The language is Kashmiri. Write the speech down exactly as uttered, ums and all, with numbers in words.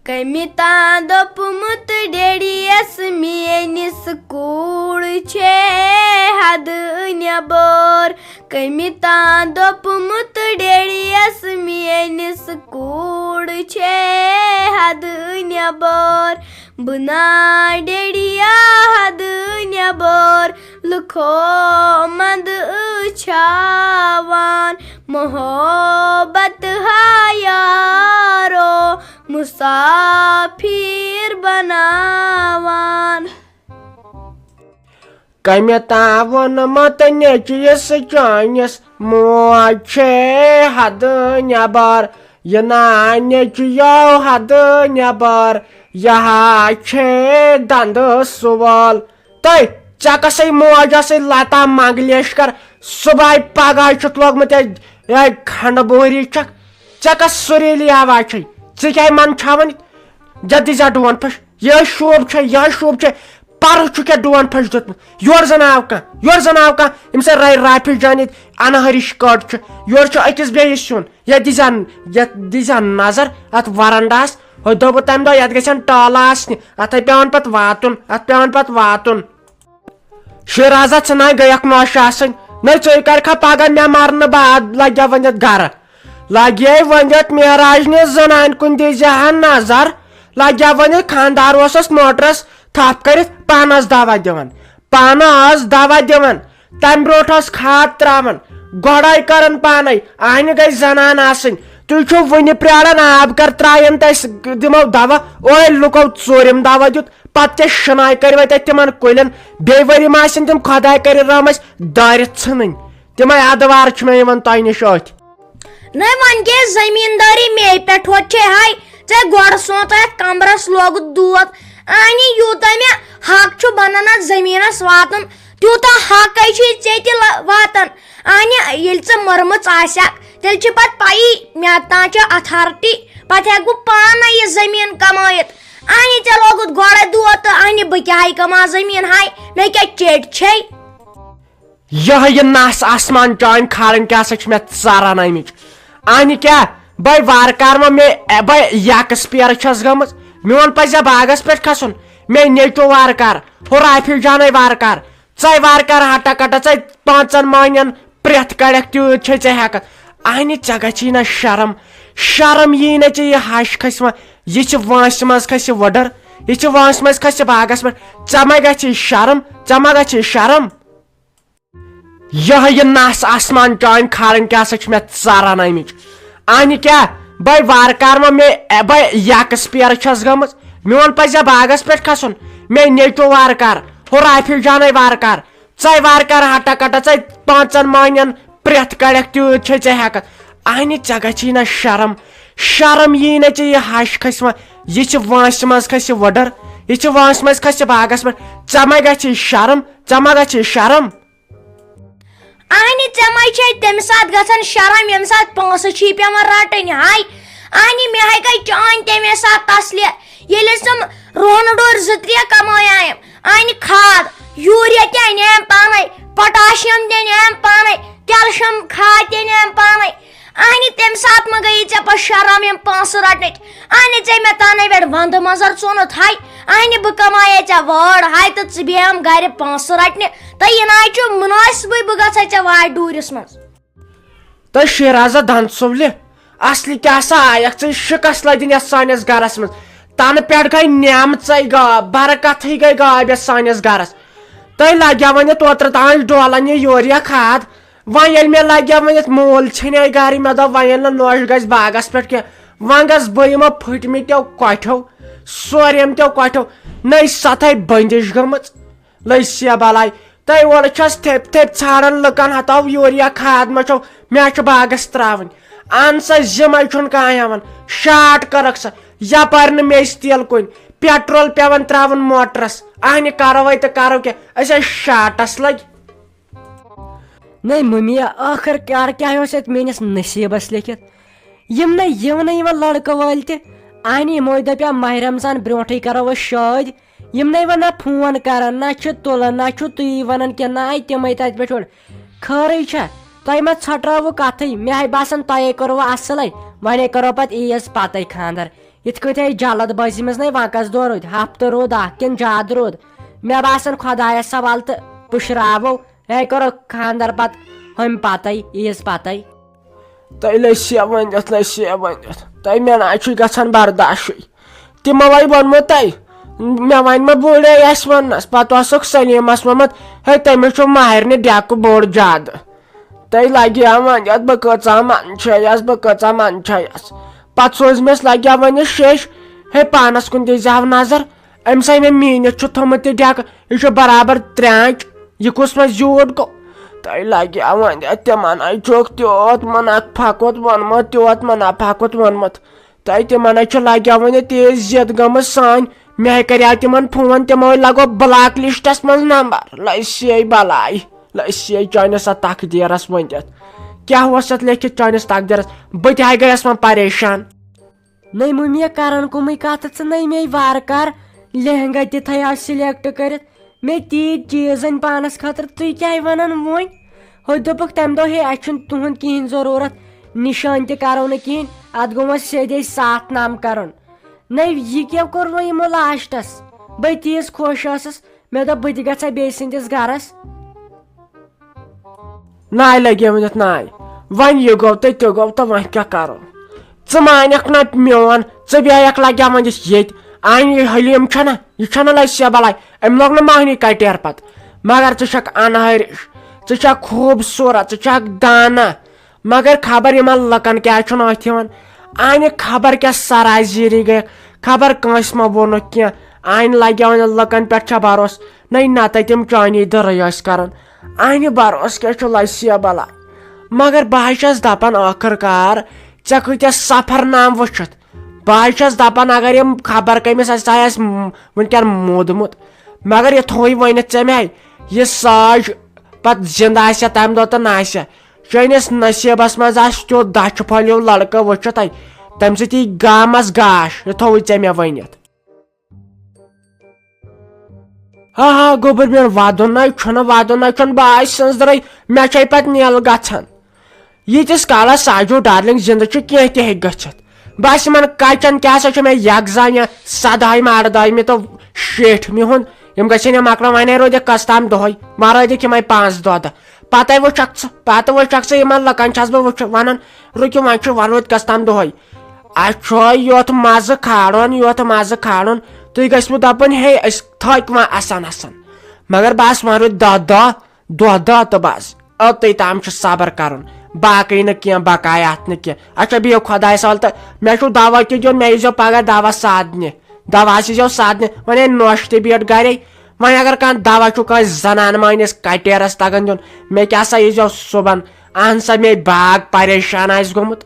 کٔمۍ تام دوٚپمُت ڈیڈیَس، میٲنِس کوٗر چھے حدٕ نٮ۪بر۔ کٔمۍ تام دوٚپمُت ڈیڈیَس، میٲنِس کوٗر چھے حدٕ نٮ۪بر۔ بہٕ نا ڈیڈیا حدٕ نٮ۪بر، لُکھو منٛدٕ چھاوان محبت ہا یارو، مسافر بناوان۔ کٔمۍ تام ووٚنمُت نیٚچوِس چٲنِس، موج چھے حدٕ نٮ۪بر، یہِ نا نیٚچویو حدٕ نٮ۪بر، یہِ ہا چھے دندٕ سُوال۔ تہٕ ژےٚ کۄسٕے موج ٲسٕے لتا منگلیشکر؟ صبحٲے پگہٲے چھُتھ لوگمُت یہِ، یہِ کھنڈٕ بوہری چھکھ۔ ژےٚ کۄس سُریلی آواز چھے؟ ژٕ کیٛاہ منٛدچھاوان؟ جدی زا ڈون پھش، یہِ شوب چھے، یہِ شوب چھے۔ پرٕ چھُ کیٛاہ ڈون پھش دیُتمُت؟ یورٕ زن آو کانٛہہ، یورٕ زن آو کانٛہہ، أمِس ہے رایہِ رافی جان ییٚتہِ انہرِش کٔٹ چھُ۔ یورٕ چھُ أکِس بیٚیِس سیُن۔ یتھ دیٖزِ ہا، یتھ دیٖزِ ہا نظر، اتھ ورنڈاہس۔ ہُہ دوٚپُن تمہِ دۄہ، یتھ گژھن ٹٲلہٕ آسنہِ، اتھ ہے پٮ۪وان پتہٕ واتُن، اتھ پٮ۪وان پتہٕ واتُن۔ شیرازا، ژٕ ناے گٔیکھ نوش آسٕنۍ۔ نہ، ژٕے کرکھا پگاہ مےٚ مرنہٕ بعد لگیا ؤنِتھ گرٕ۔ لگیے ؤنِتھ معراج نہِ زنانہِ کُن دیٖزِ ہا نظر۔ لگیا ؤنِتھ خاندار اوسس موٹرس تھپھ کٔرِتھ پانس دوا دِوان۔ پانس دوا دِوان۔ تمہِ برونٛٹھ ٲس کھاد تراوان، گۄڈے کران پانے۔ آنہِ گژھِ زنان آسٕنۍ۔ تُہۍ چھِو وُنہِ پراران آب کر ترایَن تہٕ أسۍ دِمو دوا۔ اوے لُکو ژوٗرِم دوا دیُت، پتہٕ کیٛاہ شِناے کٔرِو تَتہِ تِمن کُلٮ۪ن؟ بیٚیہِ ؤری ما آسن تِم خۄداے کٔرِنۍ رحم اَسہِ دٲرِتھ ژھٕنٕنۍ۔ تِمے ادوار چھِ مےٚ یِوان تۄہہِ نِش أتھۍ۔ نہ، وۄنۍ گٔے زٔمیٖندٲری مے پٮ۪ٹھ، ہوٚت چھے ہاے ژےٚ گۄڈٕ سونٛتھ یَتھ کمرس لوگُتھ دود۔ آنہِ یوٗتاہ مےٚ حق چھُ بنان اَتھ زٔمیٖنس واتُن، تیوٗتاہ حقے چھُے ژےٚ تہِ لا-، واتان۔ آنہِ ییٚلہِ ژےٚ مٔرمٕژ آسٮ۪کھ، تیٚلہِ چھِ پتہٕ پَیی مےٚ تام چھِ اتھارٹی، پتہٕ ہٮ۪کہٕ بہٕ پانے یہِ زٔمیٖن کمٲیِتھ۔ آنہِ ژےٚ لوگُتھ گۄڈے دود تہٕ آنہِ بہٕ کیٛاہ ہاے کماو زٔمیٖن ہاے، مےٚ کیٛاہ چیٚٹۍ چھے؟ یہے یہِ نس آسمان چانۍ کھالٕنۍ کیٛاہ سا چھِ مےٚ ژاران آمٕچ۔ اہنہِ کیٛاہ؟ بے وارٕ کار ما مےٚ، بے یکس پیرٕ چھس گٔمٕژ۔ میون پزِ ہا باغس پٮ۪ٹھ کھسُن۔ مے نیٚچو وارٕ کار، ہُہ رافی جانے وارٕ کار، ژے وارٕ کار ہٹا کٹا، ژے پانٛژن مانٮ۪ن پرٛٮ۪تھ کڑٮ۪کھ تیوٗت چھے ژےٚ ہٮ۪کتھ۔ اہنہِ ژےٚ گژھی نہ شرم؟ شرم یی نہ ژےٚ یہِ ہش کھسہِ وۄنۍ؟ یہِ چھِ وٲنٛسہِ منٛز کھسہِ وٕڈٕر، یہِ چھِ وٲنٛسہِ منٛز کھسہِ باغس پٮ۪ٹھ۔ ژےٚ ما گژھی شرم؟ ژےٚ ما گژھی شرم؟ یہے یہِ نس آسمان چانۍ کھالٕنۍ کیٛاہ سا چھِ مےٚ ژاران آمٕچ۔ اہنہِ کیٛاہ؟ بے وارٕ کار ما مےٚ، بے یکس پیرٕ چھس گٔمٕژ۔ میون پزِ ہا باغس پٮ۪ٹھ کھسُن۔ مے نیٚچو وارٕ کار، ہُہ رافی جانے وارٕ کار، ژے وارٕ کار ہٹا کٹا، ژے پانٛژن مانٮ۪ن پرٛٮ۪تھ کڑٮ۪کھ تیوٗت چھے ژےٚ ہٮ۪کتھ۔ اہنہِ ژےٚ گژھی نہ شرم؟ شرم یی نہ ژےٚ یہِ ہش کھسہِ وۄنۍ؟ یہِ چھِ وٲنٛسہِ منٛز کھسہِ وٕڈٕر، یہِ چھِ وٲنٛسہِ منٛز کھسہِ باغس پٮ۪ٹھ۔ ژےٚ ما گژھی شرم؟ ژےٚ ما گژھی شرم؟ اہنہِ، ژےٚ ما چھے تمہِ ساتہٕ گژھان شرم، ییٚمہِ ساتہٕ پونٛسہٕ چھی پٮ۪وان رٹٕنۍ؟ ہاے، اہنہِ، مےٚ ہاے گٔے چٲنۍ تمے ساتہٕ تسلہِ، ییٚلہِ أسۍ تِم روہنہٕ ڈوٗرۍ زٕ ترٛےٚ کمٲیایم۔ اہنہِ، کھاد، یوٗریا تہِ انیایم پانے، پوٹاشیم تہِ انیایم پانے، کیلشیم کھاد تہِ انیایم پانے۔ اہنہِ، تمہِ ساتہٕ ما گٔیی ژےٚ پتہٕ شرم یِم پونٛسہٕ رٹنٕچ؟ اہنہِ، ژےٚ مےٚ تنہٕ پٮ۪ٹھ ونٛدٕ منٛزر ژوٚنُتھ ہاے۔ اہنہِ، بہٕ کمایے ژےٚ وٲر ہاے تہٕ ژٕ بیٚہم گرِ پونٛسہٕ رٹنہِ۔ تہٕ یہِ نہ حظ چھُ مُنٲسِبٕے، بہٕ گژھے ژےٚ وارِ ڈوٗرِس منٛز۔ تہٕ شیرازا دند سُولہِ، اصلی کیٛاہ سا آیکھ ژٕ شکست لدِنۍ یتھ سٲنِس گرس منٛز؟ تنہٕ پٮ۪ٹھ گٔے نعمژے غٲب، برکتھٕے گٔے غٲب یتھ سٲنِس گرس۔ تۄہہِ لگیو وۄنۍ یہِ توترٕ تام ڈولن یہِ یوٗریا کھاد، وۄنۍ ییٚلہِ مےٚ لگیو وۄنۍ یتھ مول ژھیٚنے گرِ، مےٚ دوٚپ وۄنۍ ییٚلہِ نہٕ نوش گژھِ باغس پٮ۪ٹھ کینٛہہ، وۄنۍ گژھٕ بہٕ یِمو پھٕٹمٕتیو کۄٹھیو، سورٮ۪متیو کۄٹھیو، نٔے ستھے بٔندِش گٔمٕژ۔ لٔج سیاہ بلاے۔ تۄہہِ اورٕ چھس تھپۍ تھپۍ ژھانڈان لُکن ہتو یوٗریا کھاد ما چھو، مےٚ چھُ باغس تراوٕنۍ۔ اہن سا، زِمے چھُنہٕ کانٛہہ ہٮ۪وان۔ شاٹ کٔرٕکھ سا، یپٲرۍ نہٕ میٚژِ تیل کُنہِ، پیٹرول پٮ۪وان تراوُن موٹرس۔ اہنہِ کرو ہے تہٕ کرو کیٛاہ، أسۍ ہے شاٹس لٔگۍ۔ نٔے مٔمی، ٲخٕر کار کیٛاہ اوس اَتہِ میٛٲنِس نصیٖبَس لیٚکھِتھ؟ یِم نَے یِونہٕ یِوان لٔڑکہٕ وٲلۍ تہِ۔ اَہنہِ یِمو دَپیٛاو ماہِ رمضان برٛونٛٹھٕے کَرو أسۍ شٲدۍ۔ یِم نَے وۄنۍ نہ فون کَران، نہ چھِ تُلان، نہ چھُ تُہی وَنان کینٛہہ، نہ آے تِمَے تَتہِ پٮ۪ٹھ اورٕ۔ خٲرٕے چھا؟ تۄہہِ ما ژھۄٹرٲوٕ کَتھٕے؟ مےٚ ہَے باسان تۄہے کوٚروٕ اَصٕلَے، وۄنۍ ہے کَرو پَتہٕ عیٖذ پَتَے خانٛدَر۔ یِتھ کٲٹھۍ أسۍ جلد بٲزی منٛز نے وقس دورُد، ہفتہٕ روٗد اکھ کِنہٕ زیادٕ روٗد، مےٚ باسان خۄدایس حوالہٕ تہٕ پُشراوو، ہے کرو خانٛدر پتہٕ ہُمہِ پتے، عیٖز پتے۔ تۄہہِ لٔسۍ یا ؤنِتھ، لٔسۍ یا ؤنِتھ، تۄہہِ مےٚ نہ چھُے گژھان برداشٕے۔ تِمو وَے ووٚنمُت تۄہہِ، مےٚ وَنہِ ما بوٗڑے اَسہِ وَننَس، پَتہٕ اوسُکھ سلیٖمَس ووٚنمُت، ہے تٔمِس چھُ ماہرنہِ ڈٮ۪کہٕ بوٚڑ زیادٕ۔ تۄہہِ لَگہِ ہا وۄنۍ یَتھ بہٕ کۭژاہ منٛد چھَیَس، بہٕ کۭژاہ منٛد چھَیَس۔ پَتہٕ سوٗزمَس لَگہِ ہا وۄنۍ یہِ شیٚش، ہے پانَس کُن دیٖزِ ہاو نظر، أمۍ سا مےٚ میٖنِتھ چھُ تھوٚمُت یہِ ڈٮ۪کہٕ، یہِ چھُ برابر ترٛانٛچ، یہِ کُس وۄنۍ زیوٗٹھ گوٚو؟ تۄہہِ لَگہِ ہا وۄنۍ یَتھ تِمَن اَتہِ چھُکھ تیوٗت منافع کوٚت ووٚنمُت، تیوٗت منافع کوٚت ووٚنمُت۔ تۄہہِ تِمن ہے چھُ لگیومُت یہِ تیز ضد گٔمٕژ سانۍ۔ مےٚ ہے کریاو تِمن فون، تِمو ہے لگوو بلاک لسٹس منٛز نمبر۔ لٔسۍ یے بلاے، لٔسۍ یے چٲنِس اتھ تقدیرس ؤنِتھ۔ کیٛاہ اوس اتھ لیکھِتھ چٲنِس تقدیرس؟ بہٕ تہِ ہے گٔیس وۄنۍ پریشان۔ نٔے مُمیا کرن کُمٕے کتھ ژٕ نٔے مے وارٕ کار لہنگا تہِ تھایاو سلیکٹ کٔرِتھ۔ مےٚ تیٖتۍ چیٖز أنۍ پانس خٲطرٕ، تُہۍ کیٛاہ ونان وۄنۍ؟ ہُہ دوٚپُکھ تمہِ دۄہ، ہے اسہِ چھُنہٕ تُہُنٛد کِہیٖنۍ ضروٗرت، نِشٲنۍ تہِ کرو نہٕ کِہیٖنۍ، اتھ گوٚو وۄنۍ سیٚدے ساتھ نام کرُن۔ نٔے یہِ کیٛاہ کوٚر وۄنۍ یِمو لاسٹس؟ بہٕ تیٖژ خۄش ٲسٕس، مےٚ دوٚپ بہٕ تہِ گژھٕ ہا بیٚیہِ سٕنٛدِس گرس۔ ناے لگے ؤنِتھ ناے۔ وۄنۍ یہِ گوٚو تہٕ تہِ گوٚو تہٕ وۄنۍ کیٛاہ کرو؟ ژٕ مانکھ نہ میون، ژٕ بیٚہکھ لگیا ؤنِتھ ییٚتہِ۔ آنہِ یہِ حلیٖم چھَنہ، یہِ چھَنہ لَسہِ بلاے، أمۍ لوگ نہٕ مہنی کٹیر پتہٕ۔ مگر ژٕ چھکھ انہرِش، ژٕ چھکھ خوٗبصوٗرت، ژٕ چھکھ دانا۔ مگر خبر یِمن لُکن کیٛازِ چھُنہٕ أتھۍ یِوان۔ آنہِ خبر کیٛاہ سرازیٖری گٔیکھ، خبر کٲنٛسہِ ما ووٚنُکھ کینٛہہ۔ آنہِ لگیا وۄنۍ لُکن پٮ۪ٹھ چھا بھروسہٕ؟ نَے نتہٕ تِم چٲنی دٕرٕے ٲسۍ کران۔ آنہِ بھروسہٕ کیٛاہ چھُ لَسہِ بلاے؟ مگر بہٕ حظ چھَس دَپان ٲخٕر کار ژےٚ کۭتیٛاہ سفر نام وٕچھِتھ۔ بہٕ حظ چھَس دَپان اگر یِم خبر کٔمِس آسہِ، سُہ آسہِ م-، وٕنکٮ۪ن موٗدمُت۔ مگر یہِ تھوٚوُے ؤنِتھ ژےٚ مےٚ، یہِ ساج پتہٕ زِندٕ آسہِ ہا تَمہِ دۄہ تہٕ نہ آسہِ ہا۔ چٲنِس نصیٖبس منٛز آسہِ تیُتھ دَچھِ پھٔلۍ ہیوٗ لڑکہٕ وٕچھِتھ اَتہِ، تَمہِ سۭتۍ یی گامس گاش، یہِ تھوٚوُے ژےٚ مےٚ ؤنِتھ۔ ہا ہا، گوٚبُر میون، وَدُن نَے چھُنہٕ، وَدُن نَے چھُنہٕ، بہٕ آسہِ سٕنٛزرَے، مےٚ چھے پَتہٕ نیل گژھان۔ ییٖتِس کالَس ساجو ڈارلِنٛگ زِندٕ چھُ، کینٛہہ تہِ ہیٚکہِ گٔژھِتھ۔ بہٕ آسہِ یِمَن کَچَن کیٛاہ سا چھُ مےٚ یَکزانہِ، سَدہٲیمہِ، اَردٲہمہِ تہٕ شیٹھمہِ ہُنٛد، یِم گژھن یِم مۄکلاوٕنۍ، وۄنۍ روزِ کَس تام دۄہَے، وۄنۍ روزِ یِمَے پانٛژھ دۄہ تہٕ پَتَے وٕچھَکھ ژٕ، پَتہٕ وٕچھَکھ ژٕ، یِمَن لُکَن چھَس بہٕ وٕچھ وَنان، رُکِو وۄنۍ چھُ، وۄنۍ روٗدۍ کَس تام دۄہَے۔ اَسہِ چھُ یُتھ مَزٕ کھالُن، یُتھ مَزٕ کھالُن، تُہۍ گٔژھِوٕ دَپٕنۍ، ہے، أسۍ تھٔکۍ وۄنۍ اَسان اَسان۔ مگر بَس، وۄنۍ روٗدۍ دَہ دۄہ، دۄہ دَہ تہٕ بَس۔ اوٚتُے تام چھُ صبر کَرُن، باقٕے نہٕ کینٛہہ، بقایا اَتھ نہٕ کینٛہہ۔ اچھا، بِہِو خۄدایَس حوالہٕ تہٕ مےٚ چھُو دَوا تہِ دیُن، مےٚ ییٖزیو پَگاہ دَوا سادنہِ، دَواہَس ییٖزیو سادنہِ۔ وۄنۍ ہے نۄشہِ تہِ بیٖٹھ گَرے۔ وۄنۍ اگر کانٛہہ دَوا چھُ کٲنٛسہِ زَنان مٲنِس کَٹیرَس تَگان دیُن، مےٚ کیٛاہ سا ییٖزیو صُبحن، اَہَن سا مے باغ پریشان آسہِ گوٚمُت۔